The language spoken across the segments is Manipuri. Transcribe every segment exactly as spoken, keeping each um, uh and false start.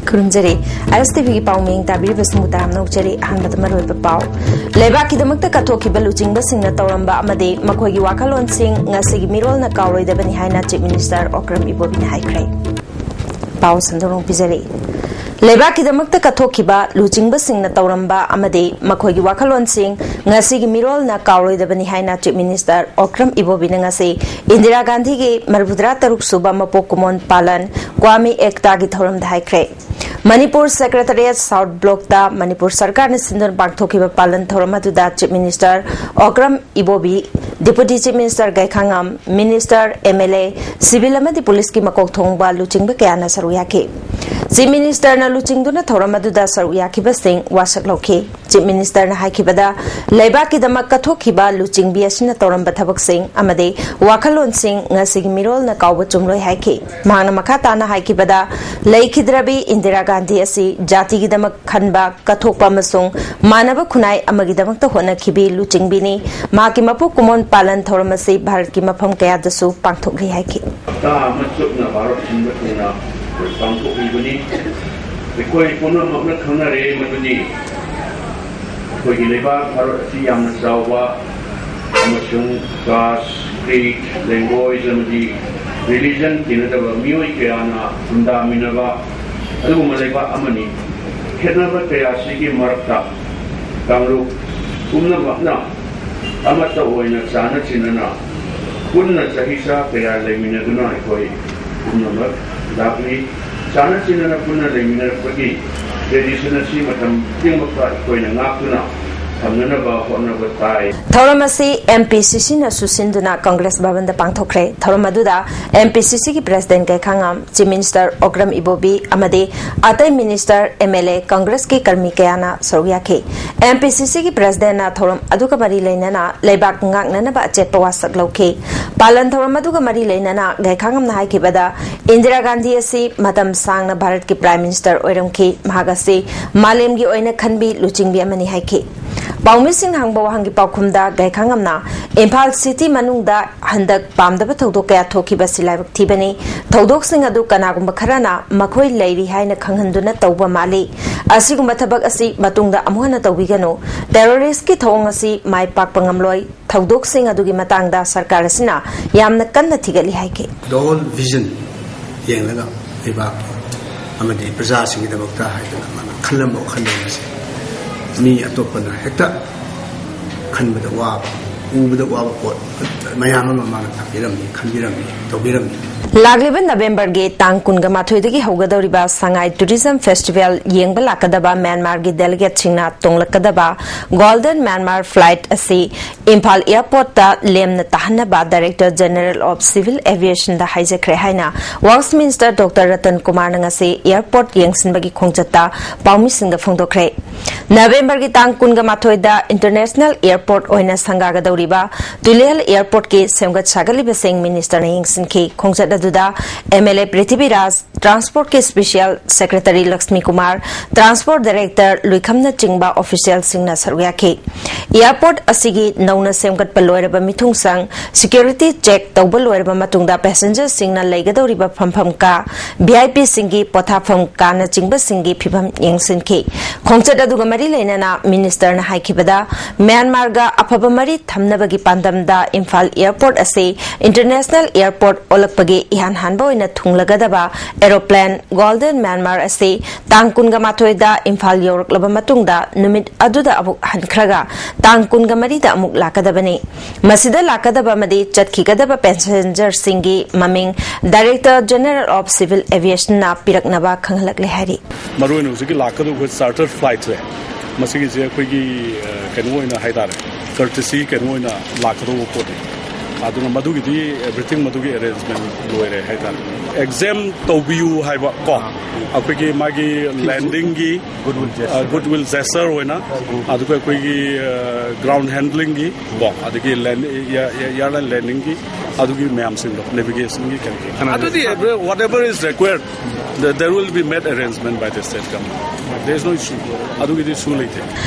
ꯈꯨꯔꯨꯝꯖꯔꯤ꯫ ꯑꯥꯏ ꯑꯦꯁ ꯇꯤ ꯚꯤꯒꯤ ꯄꯥꯎ ꯃꯤꯡ ꯇꯥꯕꯤꯔꯤꯕꯁꯤꯡꯕꯨ ꯇꯔꯥꯝꯅ ꯑꯣꯛꯆꯔꯤ꯫ ꯑꯍꯥꯟꯕꯗ ꯃꯔꯨꯑꯣꯏꯕ ꯄꯥꯎ꯫ ꯂꯩꯕꯥꯛꯀꯤꯗꯃꯛꯇ ꯀꯠꯊꯣꯛꯈꯤꯕ ꯂꯨꯆꯤꯡꯕꯁꯤꯡꯅ ꯇꯧꯔꯝꯕ ꯑꯃꯗꯤ ꯃꯈꯣꯏꯒꯤ ꯋꯥꯈꯜꯂꯣꯟꯁꯤꯡ ꯉꯁꯤꯒꯤ ꯃꯤꯔꯣꯜꯅ ꯀꯥꯎꯔꯣꯏꯗꯕꯅꯤ ꯍꯥꯏꯅ Chief Minister ꯑꯣꯀ꯭ꯔꯝ ꯏꯕꯣꯕꯤꯅ ꯍꯥꯏꯈ꯭ꯔꯦ꯫ ꯄꯥꯎ ꯁꯟꯗꯣꯛꯅ ꯄꯤꯖꯔꯤ꯫ ꯂꯩꯕꯥꯛꯀꯤꯗꯃꯛꯇ ꯀꯠꯊꯣꯛꯈꯤꯕ ꯂꯨꯆꯤꯡꯕꯁꯤꯡꯅ ꯇꯧꯔꯝꯕ ꯑꯃꯗꯤ ꯃꯈꯣꯏꯒꯤ ꯋꯥꯈꯜꯂꯣꯟꯁꯤꯡ ꯉꯁꯤꯒꯤ ꯃꯤꯔꯣꯜꯅ ꯀꯥꯎꯔꯣꯏꯗꯕꯅꯤ ꯍꯥꯏꯅ Chief Minister ꯑꯣꯀ꯭ꯔꯝ ꯏꯕꯣꯕꯤꯅ ꯉꯁꯤ ꯏꯟꯗꯤꯔꯥ ꯒꯥꯟꯙꯤꯒꯤ ꯃꯔꯤꯐꯨꯇꯔꯥ ꯇꯔꯨꯛ ꯁꯨꯕ ꯃꯄꯣꯛ ꯀꯨꯝꯑꯣꯟ ꯄꯥꯂꯟ ꯀ꯭ꯋꯥꯃꯤ ꯑꯦꯛꯇꯥꯒꯤ ꯊꯧꯔꯝꯗ ꯍꯥꯏꯈ꯭ꯔꯦ꯫ ꯃꯅꯤꯄꯨꯔ Secretariat South Blockꯇ ꯃꯅꯤꯄꯨꯔ ꯁꯔꯀꯥꯔꯅ ꯁꯤꯟꯗꯨꯅ ꯄꯥꯡꯊꯣꯛꯈꯤꯕ ꯄꯥꯂꯟ ꯊꯧꯔꯝ ꯑꯗꯨꯗ Chief Minister Okram Ibobi, Deputy Chief Minister ꯒꯥꯏꯈꯥꯉꯝ, Minister, M L A, civil ꯑꯃꯗꯤ ꯄꯨꯂꯤꯁꯀꯤ ꯃꯀꯣꯛ ꯊꯣꯡꯕ ꯂꯨꯆꯤꯡꯕ ꯀꯌꯥꯅ ꯁꯔꯨꯛ ꯌꯥꯈꯤ꯫ Chief Ministerꯅ ꯂꯨꯆꯤꯡꯗꯨꯅ ꯊꯧꯔꯝ ꯑꯗꯨꯗ ꯁꯔꯨꯛ ꯌꯥꯈꯤꯕꯁꯤꯡ ꯋꯥꯁꯛ ꯂꯧꯈꯤ꯫ Chief Ministerꯅ ꯍꯥꯏꯈꯤꯕꯗ, ꯂꯩꯕꯥꯛꯀꯤꯗꯃꯛ ꯀꯠꯊꯣꯛꯈꯤꯕ ꯂꯨꯆꯤꯡꯕꯤ ꯑꯁꯤꯅ ꯇꯧꯔꯝꯕ ꯊꯕꯛꯁꯤꯡ ꯑꯃꯗꯤ ꯋꯥꯈꯜꯂꯣꯟꯁꯤꯡ ꯉꯁꯤꯒꯤ ꯃꯤꯔꯣꯜꯅ ꯀꯥꯎꯕ ꯆꯨꯝꯂꯣꯏ ꯍꯥꯏꯈꯤ꯫ ꯃꯍꯥꯛꯅ ꯃꯈꯥ ꯇꯥꯅ ꯍꯥꯏꯈꯤꯕꯗ, ꯂꯩꯈꯤꯗ꯭ꯔꯕꯤ ꯏꯟꯗꯤꯔꯥ ꯒꯥꯟꯙꯤ ꯑꯁꯤ ꯖꯥꯇꯤꯒꯤꯗꯃꯛ ꯈꯟꯕ, ꯀꯠꯊꯣꯛꯄ ꯑꯃꯁꯨꯡ ꯃꯥꯟꯅꯕ ꯈꯨꯟꯅꯥꯏ ꯑꯃꯒꯤꯗꯃꯛꯇ ꯍꯣꯠꯅꯈꯤꯕꯤ ꯂꯨꯆꯤꯡꯕꯤꯅꯤ꯫ ꯃꯍꯥꯛꯀꯤ ꯃꯄꯣꯛ ꯀꯨꯝꯑꯣꯟ ꯄꯥꯂꯟ ꯊꯧꯔꯝ ꯑꯁꯤ ꯚꯥꯔꯠꯀꯤ ꯃꯐꯝ ꯀꯌꯥꯗꯁꯨ ꯄꯥꯡꯊꯣꯛꯂꯤ ꯍꯥꯏꯈꯤ꯫ ꯍꯞꯇꯥ ꯑꯃ ꯆꯨꯞꯅ ꯚꯥꯔꯠ ꯁꯤꯟꯕ ꯊꯨꯡꯅ ꯄꯥꯡꯊꯣꯛꯂꯤꯕꯅꯤ꯫ ꯑꯩꯈꯣꯏ ꯄꯨꯝꯅꯃꯛꯅ ꯈꯪꯅꯔꯦ ꯃꯗꯨꯗꯤ ꯑꯩꯈꯣꯏꯒꯤ ꯂꯩꯕꯥꯛ ꯚꯥꯔꯠ ꯑꯁꯤ ꯌꯥꯝꯅ ꯆꯥꯎꯕ ꯑꯃꯁꯨꯡ caste, creed, language ꯑꯃꯗꯤ religion ꯇꯤꯟꯅꯗꯕ ꯃꯤꯑꯣꯏ ꯀꯌꯥꯅ ꯈꯨꯟꯗꯥꯃꯤꯟꯅꯕ ꯑꯗꯨꯒꯨꯝꯕ ꯂꯩꯕꯥꯛ ꯑꯃꯅꯤ꯫ ꯈꯦꯠꯅꯕ ꯀꯌꯥꯁꯤꯒꯤ ꯃꯔꯛꯇ ꯀꯥꯡꯂꯨꯞ ꯄꯨꯝꯅꯃꯛꯅ ꯑꯃꯠꯇ ꯑꯣꯏꯅ ꯆꯥꯟꯅ ꯆꯤꯟꯅꯅ ꯄꯨꯟꯅ ꯆꯍꯤ ꯆꯥ ꯀꯌꯥ ꯂꯩꯃꯤꯟꯅꯗꯨꯅ ꯑꯩꯈꯣꯏ ꯄꯨꯝꯅꯃꯛ ꯂꯥꯛꯂꯤ꯫ ꯆꯥꯟꯅ ꯆꯤꯟꯅꯅ ꯄꯨꯟꯅ ꯂꯩꯃꯤꯟꯅꯔꯛꯄꯒꯤ tradition ꯑꯁꯤ ꯃꯇꯝ ꯈꯨꯗꯤꯡꯃꯛꯇ ꯑꯩꯈꯣꯏꯅ ꯉꯥꯛꯇꯨꯅ ꯊꯝꯅꯅꯕ ꯍꯣꯠꯅꯕ ꯇꯥꯏ꯫ ꯊꯧꯔꯝ ꯑꯁꯤ M P C Cꯅꯁꯨ ꯁꯤꯟꯗꯨꯅ Congress ꯚꯕꯟꯗ ꯄꯥꯡꯊꯣꯛꯈ꯭ꯔꯦ꯫ ꯊꯧꯔꯝ ꯑꯗꯨꯗ M P C Cꯒꯤ President ꯀꯩꯈꯥꯉꯝ, Chief Minister Okram ꯏꯕꯣꯕꯤ ꯑꯃꯗꯤ ꯑꯇꯩ Minister, M L A, Congressꯀꯤ Karmi ꯀꯌꯥꯅ ꯁꯔꯨꯛ ꯌꯥꯈꯤ꯫ M P C Cꯒꯤ Presidentꯅ ꯊꯧꯔꯝ ꯑꯗꯨꯒ ꯃꯔꯤ ꯂꯩꯅꯅ ꯂꯩꯕꯥꯛ ꯉꯥꯛꯅꯅꯕ ꯑꯆꯦꯠꯄ ꯋꯥꯁꯛ ꯂꯧꯈꯤ꯫ ꯄꯥꯂꯟ ꯊꯧꯔꯝ ꯑꯗꯨꯒ ꯃꯔꯤ ꯂꯩꯅꯅ ꯒꯥꯏꯈꯥꯉꯝꯅ ꯍꯥꯏꯈꯤꯕꯗ, ꯏꯟꯗꯤꯔꯥ ꯒꯥꯟꯙꯤ ꯑꯁꯤ ꯃꯇꯝ ꯁꯥꯡꯅ ꯚꯥꯔꯠꯀꯤ Prime Minister ꯑꯣꯏꯔꯝꯈꯤ꯫ ꯃꯍꯥꯛ ꯑꯁꯤ ꯃꯥꯂꯦꯝꯒꯤ ꯑꯣꯏꯅ ꯈꯟꯕꯤ ꯂꯨꯆꯤꯡꯕꯤ ꯑꯃꯅꯤ ꯍꯥꯏꯈꯤ꯫ ꯄꯥꯎꯃꯤꯁꯤꯡꯅ ꯍꯪꯕ ꯋꯥꯍꯪꯒꯤ ꯄꯥꯎꯈꯨꯝꯗ ꯒꯥꯏꯈꯥꯉꯝꯅ ꯏꯝꯐꯥꯜ ꯁꯤꯇꯤ ꯃꯅꯨꯡꯗ ꯍꯟꯗꯛ ꯄꯥꯝꯗꯕ ꯊꯧꯗꯣꯛ ꯀꯌꯥ ꯊꯣꯛꯈꯤꯕ ꯑꯁꯤ ꯂꯥꯏꯕꯛ ꯊꯤꯕꯅꯤ꯫ ꯊꯧꯗꯣꯛꯁꯤꯡ ꯑꯗꯨ ꯀꯅꯥꯒꯨꯝꯕ ꯈꯔꯅ ꯃꯈꯣꯏ ꯂꯩꯔꯤ ꯍꯥꯏꯅ ꯈꯪꯍꯟꯗꯨꯅ ꯇꯧꯕ ꯃꯥꯜꯂꯤ꯫ ꯑꯁꯤꯒꯨꯝꯕ ꯊꯕꯛ ꯑꯁꯤ ꯃꯇꯨꯡꯗ ꯑꯃꯨꯛ ꯍꯟꯅ ꯇꯧꯕꯤꯒꯅꯨ꯫ ꯇꯦꯔꯣꯔꯤꯁ꯭ꯠꯀꯤ ꯊꯧꯑꯣꯡ ꯑꯁꯤ ꯃꯥꯏ ꯄꯥꯛꯄ ꯉꯝꯂꯣꯏ꯫ ꯊꯧꯗꯣꯛꯁꯤꯡ ꯑꯗꯨꯒꯤ ꯃꯇꯥꯡꯗ ꯁꯔꯀꯥꯔ ꯑꯁꯤꯅ ꯌꯥꯝꯅ ꯀꯟꯅ ꯊꯤꯒꯠꯂꯤ ꯍꯥꯏꯈꯤ꯫ The whole vision ꯌꯦꯡꯂꯒ ꯂꯩꯕꯥꯛ ꯑꯃꯗꯤ ꯄ꯭ꯔꯖꯥꯁꯤꯡꯒꯤꯗꯃꯛꯇ ꯍꯥꯏꯗꯅ ꯃꯥꯅ ꯈꯜꯂꯝꯕ ꯋꯥꯈꯜꯂꯣꯟ ꯑꯁꯤ ꯃꯤ ꯑꯇꯣꯞꯄꯅ ꯍꯦꯛꯇ ꯈꯟꯕꯗ ꯋꯥꯕ, ꯎꯕꯗ ꯋꯥꯕ ꯄꯣꯠ ꯃꯌꯥꯝ ꯑꯃ ꯃꯥꯅ ꯇꯥꯛꯄꯤꯔꯝꯃꯤ, ꯈꯟꯕꯤꯔꯝꯃꯤ, ꯇꯧꯕꯤꯔꯝꯃꯤ꯫ ꯂꯥꯛꯂꯤꯕ ꯅꯕꯦꯝꯕꯔꯒꯤ ꯇꯥꯡ ꯀꯨꯟꯒ ꯃꯥꯊꯣꯏꯗꯒꯤ ꯍꯧꯒꯗꯧꯔꯤꯕ ꯁꯉꯥꯏ ꯇꯨꯔꯤꯖꯝ ꯐꯦꯁꯇꯤꯚꯦꯜ ꯌꯦꯡꯕ ꯂꯥꯛꯀꯗꯕ ꯃ꯭ꯌꯥꯟꯃꯥꯔꯒꯤ ꯗꯦꯂꯤꯒꯦꯠꯁꯤꯡꯅ ꯇꯣꯡꯂꯛꯀꯗꯕ ꯒꯣꯜꯗꯟ ꯃ꯭ꯌꯥꯟꯃꯥꯔ ꯐ꯭ꯂꯥꯏꯠ ꯑꯁꯤ ꯏꯝꯐꯥꯜ ꯑꯦꯌꯔꯄꯣꯔꯠꯇ ꯂꯦꯝꯅ ꯇꯥꯍꯟꯅꯕ ꯗꯥꯏꯔꯦꯛꯇꯔ ꯖꯦꯅꯔꯦꯜ ꯑꯣꯐ ꯁꯤꯚꯤꯜ ꯑꯦꯚꯤꯌꯦꯁꯟꯗ ꯍꯥꯏꯖꯈ꯭ꯔꯦ ꯍꯥꯏꯅ ꯋꯔꯛꯁ ꯃꯤꯅꯤꯁꯇꯔ ꯗꯣꯛꯇꯔ ꯔꯇꯟ ꯀꯨꯃꯥꯔꯅ ꯉꯁꯤ ꯑꯦꯌꯔꯄꯣꯔꯠ ꯌꯦꯡꯁꯤꯟꯕꯒꯤ ꯈꯣꯡꯆꯠꯇ ꯄꯥꯎꯃꯤꯁꯤꯡꯗ ꯐꯣꯡꯗꯣꯛꯈ꯭ꯔꯦ꯫ ꯅꯕꯦꯝꯕꯔꯒꯤ ꯇꯥꯡ ꯀꯨꯟꯒ ꯃꯥꯊꯣꯏꯗ ꯏꯟꯇꯔꯅꯦꯁꯅꯦꯜ ꯑꯦꯌꯔꯄꯣꯔꯠ ꯑꯣꯏꯅ ꯁꯪꯒꯥꯒꯗꯧꯔꯤꯕ ꯇꯨꯂꯤꯍꯜ ꯑꯦꯌꯔꯄꯣꯔꯠꯀꯤ ꯁꯦꯝꯒꯠ ꯁꯥꯒꯠꯂꯤꯕꯁꯤꯡ ꯃꯤꯅꯤꯁꯇꯔꯅ ꯌꯦꯡꯁꯤꯟꯈꯤ꯫ ꯈꯣꯡꯆꯠ ꯑꯗꯨꯗ ꯑꯦꯝ ꯑꯦꯜ ꯑꯦ ꯄ꯭ꯔꯤꯊꯤꯕꯤꯔꯥꯖ, ꯇ꯭ꯔꯥꯟꯁꯄꯣꯔꯠꯀꯤ special secretary Lakshmi Kumar, transport director ꯂꯨꯏꯈꯝꯅꯆꯤꯡꯕ ꯑꯣꯐꯤꯁꯤꯌꯦꯜꯁꯤꯡꯅ ꯁꯔꯨꯛ ꯌꯥꯈꯤ꯫ ꯑꯦꯌꯔꯄꯣꯔꯠ ꯑꯁꯤꯒꯤ ꯅꯧꯅ ꯁꯦꯝꯒꯠꯄ ꯂꯣꯏꯔꯕ ꯃꯤꯊꯨꯡꯁꯪ, ꯁꯦꯀ꯭ꯌꯨꯔꯤꯇꯤ ꯆꯦꯛ ꯇꯧꯕ ꯂꯣꯏꯔꯕ ꯃꯇꯨꯡꯗ ꯄꯦꯁꯦꯟꯖꯔꯁꯤꯡꯅ ꯂꯩꯒꯗꯧꯔꯤꯕ ꯐꯝꯐꯝ ꯀꯥ, ꯚꯤ ꯑꯥꯏ ꯄꯤꯁꯤꯡꯒꯤ ꯄꯣꯊꯥꯐꯝ ꯀꯥꯅꯆꯤꯡꯕꯁꯤꯡꯒꯤ ꯐꯤꯚꯝ ꯌꯦꯡꯁꯤꯟꯈꯤ꯫ ꯈꯣꯡꯆꯠ ꯑꯗꯨꯒ ꯃꯔꯤ ꯂꯩꯅꯅ ꯃꯤꯅꯤꯁꯇꯔꯅ ꯍꯥꯏꯈꯤꯕꯗ, ꯃ꯭ꯌꯥꯟꯃꯥꯔꯒ ꯑꯐꯕ ꯃꯔꯤ ꯊꯝꯅꯕꯒꯤ ꯄꯥꯟꯗꯝꯗ ꯏꯝꯐꯥꯜ ꯑꯦꯌꯔꯄꯣꯔꯠ ꯑꯁꯤ ꯏꯟꯇꯔꯅꯦꯁꯅꯦꯜ ꯑꯦꯌꯔꯄꯣꯔꯠ ꯑꯣꯜꯂꯛꯄꯒꯤ ꯏꯍꯥꯟ ꯍꯥꯟꯕ ꯑꯣꯏꯅ ꯊꯨꯡꯂꯒꯗꯕ ꯑꯦꯔꯣꯄ꯭ꯂꯦꯟ ꯒꯣꯜꯗꯟ ꯃ꯭ꯌꯥꯟꯃꯥꯔ ꯑꯁꯤ ꯇꯥꯡ ꯀꯨꯟꯒ ꯃꯥꯊꯣꯏꯗ ꯏꯝꯐꯥꯜ ꯌꯧꯔꯛꯂꯕ ꯃꯇꯨꯡꯗ ꯅꯨꯃꯤꯠ ꯑꯗꯨꯗ ꯑꯃꯨꯛ ꯍꯟꯈ꯭ꯔꯒ ꯇꯥꯡ ꯀꯨꯟꯒ ꯃꯔꯤꯗ ꯑꯃꯨꯛ ꯂꯥꯛꯀꯗꯕꯅꯤ꯫ ꯃꯁꯤꯗ ꯂꯥꯛꯀꯗꯕ ꯑꯃꯗꯤ ꯆꯠꯈꯤꯒꯗꯕ ꯄꯦꯁꯦꯟꯖꯔꯁꯤꯡꯒꯤ ꯃꯃꯤꯡ ꯗꯥꯏꯔꯦꯛꯇꯔ ꯖꯦꯅꯔꯦꯜ ꯑꯣꯐ ꯁꯤꯚꯤꯜ ꯑꯦꯚꯤꯌꯦꯁꯟꯅ ꯄꯤꯔꯛꯅꯕ ꯈꯪꯍꯜꯂꯛꯂꯦ ꯍꯥꯏꯔꯤ꯫ ꯃꯔꯨꯑꯣꯏꯅ ꯍꯧꯖꯤꯛꯀꯤ ꯂꯥꯛꯀꯗꯧꯕ ꯑꯩꯈꯣꯏ ꯆꯥꯔꯇꯔ ꯐ꯭ꯂꯥꯏꯠꯁꯦ, ꯃꯁꯤꯒꯤꯁꯦ ꯑꯩꯈꯣꯏꯒꯤ ꯀꯩꯅꯣ ꯑꯣꯏꯅ ꯍꯥꯏꯇꯥꯔꯦ, ꯀꯔꯇꯁꯤ ꯀꯩꯅꯣ ꯑꯣꯏꯅ ꯂꯥꯛꯀꯗꯧꯕ ꯄꯣꯠꯅꯤ꯫ ꯑꯗꯨꯅ ꯃꯗꯨꯒꯤꯗꯤ ꯑꯦꯚ꯭ꯔꯤꯊꯤꯡ, ꯃꯗꯨꯒꯤ ꯑꯦꯔꯦꯟꯖꯃꯦꯟ ꯂꯣꯏꯔꯦ ꯍꯥꯏꯇꯥꯔꯦ꯫ ꯑꯦꯛꯖꯦꯝ ꯇꯧꯕꯤꯌꯨ ꯍꯥꯏꯕ ꯀꯣ, ꯑꯩꯈꯣꯏꯒꯤ ꯃꯥꯒꯤ ꯂꯦꯟꯗꯤꯡꯒꯤ ꯒꯨꯗꯋꯤꯜ ꯖꯦꯁꯆꯔ ꯑꯣꯏꯅ, ꯑꯗꯨꯒ ꯑꯩꯈꯣꯏꯒꯤ ꯒ꯭ꯔꯥꯎꯟ ꯍꯦꯟꯗ꯭ꯂꯤꯡꯒꯤ ꯀꯣ, ꯑꯗꯒꯤ ꯑꯦꯌꯥꯔꯂꯥꯏꯟ ꯂꯦꯟꯗꯤꯡꯒꯤ, ꯑꯗꯨꯒꯤ ꯃꯌꯥꯝꯁꯤꯡꯗꯣ, ꯅꯦꯚꯤꯒꯦꯁꯟꯒꯤ ꯀꯩꯅꯣ, ꯑꯗꯨꯗꯤ whatever is required, there will be made arrangement by the state government. There's no issue. ꯑꯗꯨꯒꯤꯗꯤ issue ꯂꯩꯇꯦ꯫